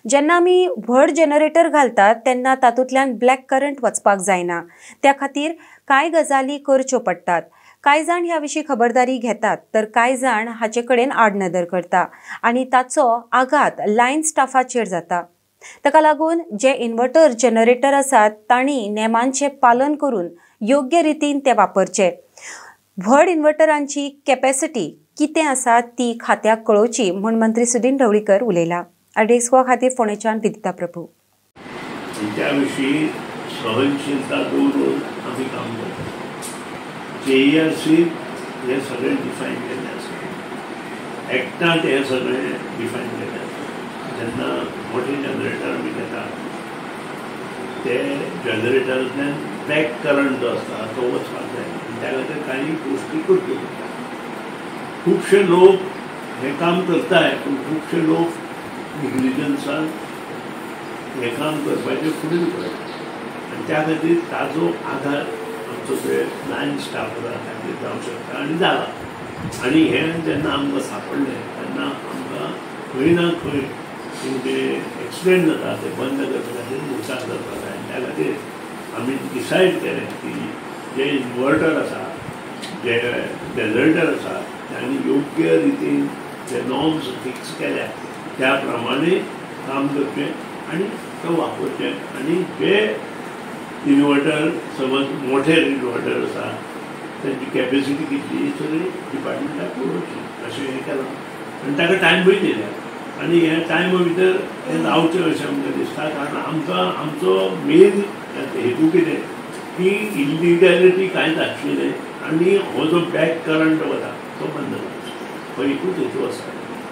जेन्ना आमी व्हड जनरेटर घालतात तेन्ना तातूंतल्यान ब्लॅक करंट वचपाक जायना, त्या खातीर कांय गजाली करच्यो पडटात। कांय जाण ह्या विशीं खबरदारी घेतात तर कांय जाण हाचे कडेन आडनदर करता आनी ताचो आघात लायन स्टाफाचेर जाता। ताका लागून जे इन्वर्टर जनरेटर आसात तांणी नेमांचें पालन करून योग्य रितीन ते वापरचे। व्हड इन्वर्टरांची कॅपॅसिटी कितें आसा ती खात्याक कळोवची म्हूण मंत्री सुदिन ढवळीकर उलयला। आरडीएक्स गोवा खातीर फोंडेच्यान विदिता प्रभू। त्या विशीं सहनशीलता दवरून आमी काम करता। जेईआरसी हे सगळें डिफायन केल्लें आसा, एक्टांत हे सगळें डिफायन केल्लें आसा। जेन्ना मोठे जनरेटर आमी घेता ते जनरेटरांतल्यान बॅक करंट जो आसता तो वचपाक जाय आनी त्या खातीर कांय गोश्टी करच्यो पडटा। खुबशे लोक हें काम करताय पूण खुबशे लोक निग्लिजन्सान हें काम करपाचें फुडें पडटा आनी त्या खातीर ताजो आधार आमचो जे लायन स्टाफ आसा तांचेर जावंक शकता आनी जाला। आनी हें जेन्ना आमकां सांपडलें तेन्ना आमकां खंय ना खंय म्हणजे एक्सिडेंट जाता ते बंद करपा खातीर नुकसान जाता जाय आनी त्या खातीर आमी डिसायड केलें की जे इन्वर्टर आसा जे जनरेटर आसा तांणी योग्य रितीन जे नॉर्म्स फिक्स केल्या त्या प्रमाणे काम करचें आनी तो वापरचें। आनी जे इन्वर्टर समज मोठे इन्वर्टर आसा तांची कॅपेसिटी कितली सगळी डिपार्टमेंटाक पळोवची अशें हें केलां आनी ताका टायमूय दिल्या आनी ह्या टायमा भितर हें जावचें अशें आमकां दिसता। कारण आमकां आमचो मेन हेतू कितें की इल्लिगॅलिटी कांयच आसची न्हय आनी हो जो बॅक करंट वता तो बंद जावचो, हो एकूच हेतू आसा।